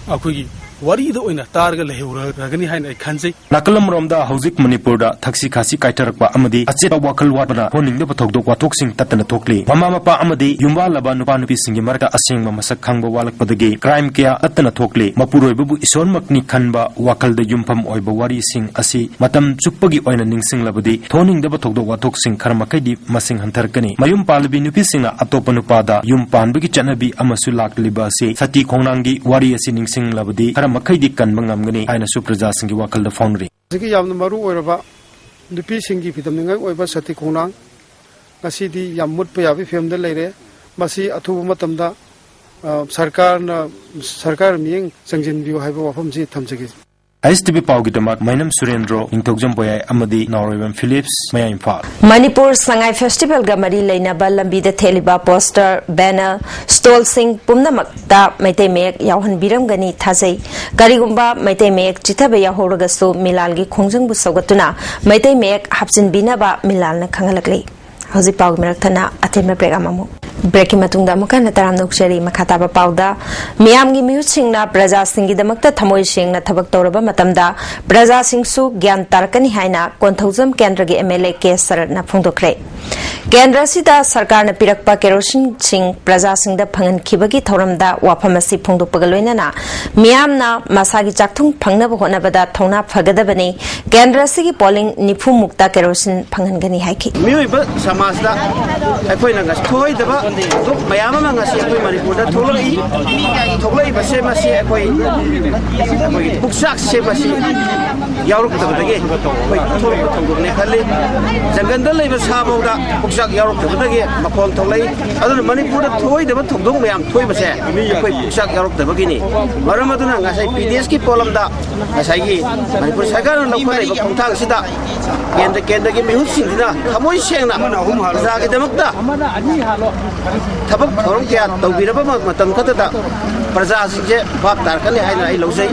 ꯑꯩꯈꯣꯏꯒꯤ ꯋꯥꯔꯤꯗ ꯑꯣꯏꯅ ꯇꯥꯔꯒ ꯂꯩꯍꯧꯔꯒꯅꯤ ꯍꯥꯏꯅ ꯑꯩ ꯈꯟꯖꯩ꯫ ꯅꯥꯀꯜ ꯑꯃꯔꯣꯝꯗ ꯍꯧꯖꯤꯛ ꯃꯅꯤꯄꯨꯔꯗ ꯊꯛꯁꯤ ꯈꯥꯁꯤ ꯀꯥꯏꯊꯔꯛꯄ ꯑꯃꯗꯤ ꯑꯆꯦꯠꯄ ꯋꯥꯈꯜ ꯋꯥꯠꯄꯅ ꯍꯣꯟꯅꯤꯡꯗꯕ ꯊꯧꯗꯣꯛ ꯋꯥꯊꯣꯛꯁꯤꯡ ꯇꯠꯇꯅ ꯊꯣꯛꯂꯤ꯫ ꯃꯃꯥ ꯃꯄꯥ ꯑꯃꯗꯤ ꯌꯨꯝꯕꯥꯜꯂꯕ ꯅꯨꯄꯥ ꯅꯨꯄꯤꯁꯤꯡꯒꯤ ꯃꯔꯛꯇ ꯑꯁꯦꯡꯕ ꯃꯁꯛ ꯈꯪꯕ ꯋꯥꯠꯂꯛꯄꯗꯒꯤ crime ꯀꯌꯥ ꯇꯠꯇꯅ ꯊꯣꯛꯂꯤ꯫ ꯃꯄꯨꯔꯣꯏꯕꯕꯨ ꯏꯁꯣꯔꯃꯛꯅꯤ ꯈꯟꯕ ꯋꯥꯈꯜꯗ ꯌꯨꯝꯐꯝ ꯑꯣꯏꯕ ꯋꯥꯔꯤꯁꯤꯡ ꯑꯁꯤ ꯃꯇꯝ ꯆꯨꯞꯄꯒꯤ ꯑꯣꯏꯅ ꯅꯤꯡꯁꯤꯡꯂꯕꯗꯤ ꯊꯣꯟꯅꯤꯡꯗꯕ ꯊꯧꯗꯣꯛ ꯋꯥꯊꯣꯛꯁꯤꯡ ꯈꯔ ꯃꯈꯩꯗꯤ ꯃꯁꯤꯡ ꯍꯟꯊꯔꯛꯀꯅꯤ꯫ ꯃꯌꯨꯝ ꯄꯥꯜꯂꯕꯤ ꯅꯨꯄꯤꯁꯤꯡꯅ ꯑꯇꯣꯞꯄ ꯅꯨꯄꯥꯗ ꯌꯨꯝ ꯄꯥꯟꯕꯒꯤ ꯆꯠꯅꯕꯤ ꯑꯃꯁꯨ ꯂꯥꯛꯂꯤꯕ ꯑꯁꯤ ꯁꯇꯤ ꯈꯣꯡꯅꯥꯡꯒꯤ ꯋꯥꯔꯤ ꯑꯁꯤ ꯅꯤꯡꯁꯤꯡꯂꯕꯗꯤ ꯈꯔ ꯃꯈꯩꯗꯤ ꯀꯟꯕ ꯉꯝꯒꯅꯤ ꯍꯥꯏꯅꯁꯨ ꯄ꯭ꯔꯖꯥꯁꯤꯡꯒꯤ ꯋꯥꯈꯜꯗ ꯐꯥꯎꯅꯔꯤ꯫ ꯍꯧꯖꯤꯛꯀꯤ ꯌꯥꯝꯅ ꯃꯔꯨ ꯑꯣꯏꯔꯕ ꯅꯨꯄꯤꯁꯤꯡꯒꯤ ꯐꯤꯗꯝꯅꯤꯡꯉꯥꯏ ꯑꯣꯏꯕ ꯁꯇꯤ ꯈꯣꯡꯅꯥꯡ ꯉꯁꯤꯗꯤ ꯌꯥꯝ ꯃꯨꯠꯄ ꯌꯥꯕꯒꯤ ꯐꯤꯕꯝꯗ ꯂꯩꯔꯦ꯫ ꯃꯁꯤ ꯑꯊꯨꯕ ꯃꯇꯝꯗ, ꯑ, ꯁꯔꯀꯥꯔꯅ, ꯁꯔꯀꯥꯔ ꯃꯤꯠꯌꯦꯡ ꯆꯪꯁꯤꯟꯕꯤꯌꯨ ꯍꯥꯏꯕ ꯋꯥꯐꯝꯁꯤ ꯊꯝꯖꯒꯦ꯫ ꯑꯥꯏ ꯑꯦꯁ ꯇꯤ ꯚꯤ ꯄꯥꯎꯒꯤꯗꯃꯛ ꯃꯩꯅꯝ ꯁꯨꯔꯦꯟꯗ꯭ꯔꯣ, ꯅꯤꯡꯊꯧꯖꯝ ꯄꯣꯌꯥꯏ ꯑꯃꯗꯤ ꯅꯥꯎꯔꯦꯝꯕꯝ ꯐꯤꯂꯤꯞꯁ, ꯃꯌꯥꯡ ꯏꯝꯐꯥꯜ꯫ ꯃꯅꯤꯄꯨꯔ ꯁꯉꯥꯏ ꯐꯦꯁꯇꯤꯚꯦꯜꯒ ꯃꯔꯤ ꯂꯩꯅꯕ ꯂꯝꯕꯤꯗ ꯊꯦꯠꯂꯤꯕ ꯄꯣꯁꯇꯔ, ꯕꯦꯅꯔ, ꯁ꯭ꯇꯣꯜꯁꯤꯡ ꯄꯨꯝꯅꯃꯛꯇ ꯃꯩꯇꯩ ꯃꯌꯦꯛ ꯌꯥꯎꯍꯟꯕꯤꯔꯝꯒꯅꯤ ꯊꯥꯖꯩ꯫ ꯀꯔꯤꯒꯨꯝꯕ ꯃꯩꯇꯩ ꯃꯌꯦꯛ ꯆꯤꯊꯕ ꯌꯥꯎꯍꯧꯔꯒꯁꯨ ꯃꯤꯂꯥꯜꯒꯤ ꯈꯣꯡꯖꯪꯕꯨ ꯁꯧꯒꯠꯇꯨꯅ ꯃꯩꯇꯩ ꯃꯌꯦꯛ ꯍꯥꯞꯆꯤꯟꯕꯤꯅꯕ ꯃꯤꯂꯥꯜꯅ ꯈꯪꯍꯜꯂꯛꯂꯤ꯫ ꯍꯧꯖꯤꯛ ꯄꯥꯎꯒꯤ ꯃꯔꯛ ꯊꯠꯅ ꯑꯇꯦꯟꯕ ꯕ꯭ꯔꯦꯛ ꯑꯃꯃꯨꯛ꯫ ꯕ꯭ꯔꯦꯛꯀꯤ ꯃꯇꯨꯡꯗ ꯑꯃꯨꯛꯀ ꯍꯟꯅ ꯇꯔꯥꯝꯅ ꯑꯣꯛꯆꯔꯤ꯫ ꯃꯈꯥ ꯇꯥꯕ ꯄꯥꯎꯗ, ꯃꯤꯌꯥꯝꯒꯤ ꯃꯤꯍꯨꯠꯁꯤꯡꯅ ꯄ꯭ꯔꯖꯥꯁꯤꯡꯒꯤꯗꯃꯛꯇ ꯊꯃꯣꯏ ꯁꯦꯡꯅ ꯊꯕꯛ ꯇꯧꯔꯕ ꯃꯇꯝꯗ ꯄ꯭ꯔꯖꯥꯁꯤꯡꯁꯨ ꯒ꯭ꯌꯥꯟ ꯇꯥꯔꯛꯀꯅꯤ ꯍꯥꯏꯅ ꯀꯣꯟꯊꯧꯖꯝ ꯀꯦꯟꯗ꯭ꯔꯒꯤ ꯑꯦꯝ ꯑꯦꯜ ꯑꯦ ꯀꯦ ꯁꯔꯠꯅ ꯐꯣꯡꯗꯣꯛꯈ꯭ꯔꯦ꯫ ꯀꯦꯟꯗ꯭ꯔ ꯑꯁꯤꯗ ꯁꯔꯀꯥꯔꯅ ꯄꯤꯔꯛꯄ ꯀꯦꯔꯣꯁꯤꯟꯁꯤꯡ ꯄ꯭ꯔꯖꯥꯁꯤꯡꯗ ꯐꯪꯍꯟꯈꯤꯕꯒꯤ ꯊꯧꯔꯝꯗ ꯋꯥꯐꯝ ꯑꯁꯤ ꯐꯣꯡꯗꯣꯛꯄꯒ ꯂꯣꯏꯅꯅ ꯃꯤꯌꯥꯝꯅ ꯃꯁꯥꯒꯤ ꯆꯥꯛꯊꯨꯡ ꯐꯪꯅꯕ ꯍꯣꯠꯅꯕꯗ ꯊꯧꯅꯥ ꯐꯒꯗꯕꯅꯤ꯫ ꯀꯦꯟꯗ꯭ꯔ ꯑꯁꯤꯒꯤ ꯄꯣꯂꯤꯡ ꯅꯤꯐꯨ ꯃꯨꯛꯇ ꯀꯦꯔꯣꯁꯤꯟ ꯐꯪꯍꯟꯒꯅꯤ ꯍꯥꯏꯈꯤ꯫ ꯃꯤꯑꯣꯏꯕ ꯁꯃꯥꯖꯇ ꯑꯩꯈꯣꯏꯅ ꯉꯁꯤ ꯊꯣꯛꯑꯣꯏꯗꯕ ꯊꯧꯗꯣꯛ ꯃꯌꯥꯝ ꯑꯃ ꯉꯁꯤ ꯑꯩꯈꯣꯏ ꯃꯅꯤꯄꯨꯔꯗ ꯊꯣꯛꯂꯛꯏ꯫ ꯊꯣꯛꯂꯛꯏꯕꯁꯦ ꯃꯁꯤ ꯑꯩꯈꯣꯏ ꯑꯩꯈꯣꯏꯒꯤ ꯄꯨꯛꯆꯥꯛꯁꯦ ꯃꯁꯤ ꯌꯥꯎꯔꯛꯇꯕꯗꯒꯤ ꯑꯩꯈꯣꯏ ꯊꯣꯛꯂꯤꯕ ꯊꯧꯗꯣꯛꯅꯦ ꯈꯜꯂꯤ꯫ ꯖꯪꯒꯜꯗ ꯂꯩꯕ ꯁꯥ ꯐꯥꯎꯗ ꯄꯨꯛꯆꯥꯛ ꯌꯥꯎꯔꯛꯇꯕꯗꯒꯤ ꯃꯈꯣꯟ ꯊꯣꯛꯂꯛꯏ꯫ ꯑꯗꯨꯅ ꯃꯅꯤꯄꯨꯔꯗ ꯊꯣꯛꯑꯣꯏꯗꯕ ꯊꯧꯗꯣꯛ ꯃꯌꯥꯝ ꯊꯣꯛꯏꯕꯁꯦ ꯑꯩꯈꯣꯏ ꯄꯨꯛꯆꯥꯛ ꯌꯥꯎꯔꯛꯇꯕꯒꯤꯅꯤ꯫ ꯃꯔꯝ ꯑꯗꯨꯅ ꯉꯁꯥꯏ ꯄꯤ ꯗꯤ ꯑꯦꯁꯀꯤ ꯄꯣꯂꯝꯗ ꯉꯁꯥꯏꯒꯤ ꯃꯅꯤꯄꯨꯔ ꯁꯔꯀꯥꯔꯅ ꯂꯧꯈꯠꯂꯛꯏꯕ ꯈꯣꯡꯊꯥꯡꯁꯤꯗ ꯀꯦꯟꯗ꯭ꯔ ꯀꯦꯟꯗ꯭ꯔꯒꯤ ꯃꯤꯍꯨꯠꯁꯤꯡꯁꯤꯅ ꯊꯃꯣꯏ ꯁꯦꯡꯅ ꯄ꯭ꯔꯖꯥꯒꯤꯗꯃꯛꯇ ꯊꯕꯛ ꯊꯧꯔꯝ ꯀꯌꯥ ꯇꯧꯕꯤꯔꯕ ꯃꯇꯝ ꯈꯛꯇꯗ ꯄ꯭ꯔꯖꯥꯁꯤꯡꯁꯦ ꯚꯥꯞ ꯇꯥꯔꯛꯀꯅꯤ ꯍꯥꯏꯅ ꯑꯩ ꯂꯧꯖꯩ꯫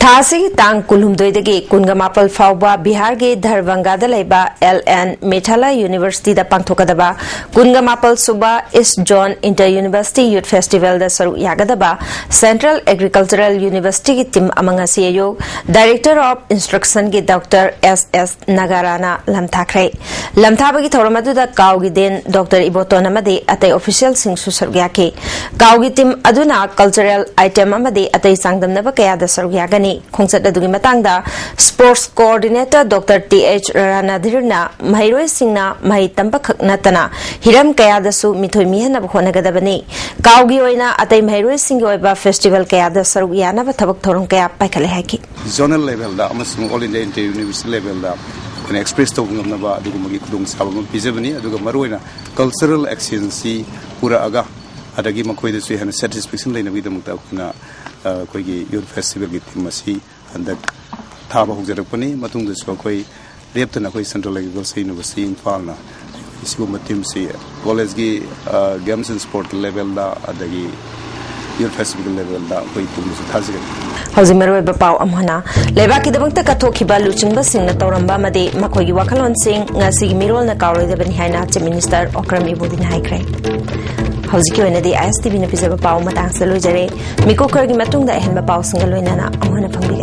ꯊꯥ ꯑꯁꯤꯒꯤ ꯇꯥꯡ ꯀꯨꯟꯍꯨꯝꯗꯣꯏꯗꯒꯤ ꯀꯨꯟꯒ ꯃꯥꯄꯜ ꯐꯥꯎꯕ ꯕꯤꯍꯥꯔꯒꯤ ꯙꯔꯚꯪꯒꯥꯗ ꯂꯩꯕ ꯑꯦꯜ ꯑꯦꯟ ꯃꯤꯊꯥꯂꯥ ꯌꯨꯅꯤꯚꯔꯁꯤꯇꯤꯗ ꯄꯥꯡꯊꯣꯛꯀꯗꯕ ꯀꯨꯟꯒ ꯃꯥꯄꯜ ꯁꯨꯕ ꯏꯁ ꯖꯣꯟ ꯏꯟꯇꯔ ꯌꯨꯅꯤꯚꯔꯁꯤꯇꯤ ꯌꯨꯠ ꯐꯦꯁꯇꯤꯚꯦꯜꯗ ꯁꯔꯨꯛ ꯌꯥꯒꯗꯕ ꯁꯦꯟꯇ꯭ꯔꯦꯜ ꯑꯦꯒ꯭ꯔꯤꯀꯜꯆꯔꯦꯜ ꯌꯨꯅꯤꯚꯔꯁꯤꯇꯤꯒꯤ ꯇꯤꯝ ꯑꯃ ꯉꯁꯤ ꯑꯌꯨꯛ ꯗꯥꯏꯔꯦꯛꯇꯔ ꯑꯣꯐ ꯏꯟꯁꯇ꯭ꯔꯛꯁꯟꯒꯤ ꯗꯣꯛꯇꯔ ꯑꯦꯁ ꯑꯦꯁ ꯅꯒꯥꯔꯥꯅ ꯂꯝꯊꯥꯈ꯭ꯔꯦ꯫ ꯂꯝꯊꯥꯕꯒꯤ ꯊꯧꯔꯝ ꯑꯗꯨꯗ ꯀꯥꯎꯒꯤ ꯗꯦꯟ ꯗꯣꯛꯇꯔ ꯏꯕꯣꯇꯣꯟ ꯑꯃꯗꯤ ꯑꯇꯩ ꯑꯣꯐꯤꯁꯤꯌꯦꯜꯁꯤꯡꯁꯨ ꯁꯔꯨꯛ ꯌꯥꯈꯤ꯫ ꯀꯥꯎꯒꯤ ꯇꯤꯝ ꯑꯗꯨꯅ ꯀꯜꯆꯔꯦꯜ ꯑꯥꯏꯇꯦꯝ ꯑꯃꯗꯤ ꯑꯇꯩ ꯆꯥꯡꯗꯝꯅꯕ ꯀꯌꯥꯗ ꯁꯔꯨꯛ ꯌꯥꯒꯅꯤ꯫ ꯈꯣꯡꯆꯠ ꯑꯗꯨꯒꯤ ꯃꯇꯥꯡꯗ sports coordinator doctor T H ꯔꯥꯅꯥꯙꯤꯔꯅ ꯃꯍꯩꯔꯣꯏꯁꯤꯡꯅ ꯃꯍꯩ ꯇꯝꯕ ꯈꯛ ꯅꯠꯇꯅ ꯍꯤꯔꯝ ꯀꯌꯥꯗꯁꯨ ꯃꯤꯊꯣꯏ ꯃꯤꯍꯦꯟꯅꯕ ꯍꯣꯠꯅꯒꯗꯕꯅꯤ꯫ ꯀꯥꯎꯒꯤ ꯑꯣꯏꯅ ꯑꯇꯩ ꯃꯍꯩꯔꯣꯏꯁꯤꯡꯒꯤ ꯑꯣꯏꯕ ꯐꯦꯁꯇꯤꯚꯦꯜ ꯀꯌꯥꯗ ꯁꯔꯨꯛ ꯌꯥꯅꯕ ꯊꯕꯛ ꯊꯧꯔꯝ ꯀꯌꯥ ꯄꯥꯏꯈꯠꯂꯦ ꯍꯥꯏꯈꯤ꯫ ꯖꯣꯅꯦꯜ ꯂꯦꯚꯦꯜꯗ ꯑꯃꯁꯨꯡ ꯑꯣꯜ ꯏꯟꯗꯤꯌꯥ ꯏꯟꯇꯔ ꯌꯨꯅꯤꯚꯔꯁꯤꯇꯤ ꯂꯦꯚꯦꯜꯗ ꯑꯩꯈꯣꯏꯅ ꯑꯦꯛꯁꯄ꯭ꯔꯦꯁ ꯇꯧꯕ ꯉꯝꯅꯕ ꯑꯗꯨꯒꯨꯝꯕꯒꯤ ꯈꯨꯗꯣꯡꯆꯥꯕ ꯑꯃ ꯄꯤꯖꯕꯅꯤ꯫ ꯑꯗꯨꯒ ꯃꯔꯨꯑꯣꯏꯅ ꯀꯜꯆꯔꯦꯜ ꯑꯦꯛꯁꯆꯦꯟꯖꯁꯤ ꯄꯨꯔꯛꯑꯒ ꯑꯗꯒꯤ ꯃꯈꯣꯏꯗꯁꯨ ꯍꯦꯟꯅ ꯁꯦꯇꯤꯁꯐꯦꯛꯁꯟ ꯂꯩꯅꯕꯒꯤꯗꯃꯛꯇ ꯑꯩꯈꯣꯏꯅ ꯑ, ꯑꯩꯈꯣꯏꯒꯤ ꯌꯨꯠ ꯐꯦꯁꯇꯤꯚꯦꯜꯒꯤ ꯊꯤꯝ ꯑꯁꯤ ꯍꯟꯗꯛ ꯊꯥꯕ ꯍꯧꯖꯔꯛꯄꯅꯤ꯫ ꯃꯇꯨꯡꯗꯁꯨ ꯑꯩꯈꯣꯏ ꯂꯦꯞꯇꯅ ꯑꯩꯈꯣꯏ Central Agriculture University ꯏꯝꯐꯥꯜꯅ ꯁꯤꯒꯨꯝꯕ ꯇꯤꯝꯁꯤ ꯀꯣꯂꯦꯖꯀꯤ ꯒꯦꯝꯁ ꯑꯦꯟ ꯁ꯭ꯄꯣꯔꯠ ꯂꯦꯚꯦꯜꯗ ꯑꯗꯒꯤ ꯌꯨꯠ ꯐꯦꯁꯇꯤꯚꯦꯜ ꯂꯦꯚꯦꯜꯗ ꯑꯩꯈꯣꯏ ꯇꯤꯝꯁꯤ ꯊꯥꯖꯒꯅꯤ꯫ ꯍꯧꯖꯤꯛ ꯃꯔꯨꯑꯣꯏꯕ ꯄꯥꯎ ꯑꯃꯅ, ꯂꯩꯕꯥꯛꯀꯤꯗꯃꯛꯇ ꯀꯠꯊꯣꯛꯈꯤꯕ ꯂꯨꯆꯤꯡꯕꯁꯤꯡꯅ ꯇꯧꯔꯝꯕ ꯑꯃꯗꯤ ꯃꯈꯣꯏꯒꯤ ꯋꯥꯈꯜꯂꯣꯟꯁꯤꯡ ꯉꯁꯤꯒꯤ ꯃꯤꯔꯣꯜꯅ ꯀꯥꯎꯔꯣꯏꯗꯕꯅꯤ ꯍꯥꯏꯅ Chief Minister Okram Ibobi ꯅ ꯍꯥꯏꯈ꯭ꯔꯦ꯫ ꯍꯧꯖꯤꯛꯀꯤ ꯑꯣꯏꯅꯗꯤ ISTV ꯅ ꯄꯤꯖꯕ ꯄꯥꯎ ꯃꯇꯥꯡꯁꯤꯗ ꯂꯣꯏꯖꯔꯦ꯫ ꯃꯤꯀꯨꯞ ꯈꯔꯒꯤ ꯃꯇꯨꯡꯗ ꯑꯍꯦꯟꯕ ꯄꯥꯎꯁꯤꯡꯒ ꯂꯣꯏꯅꯅ ꯑꯃꯨꯛ ꯍꯟꯅ ꯐꯪꯕꯤꯒꯅꯤ꯫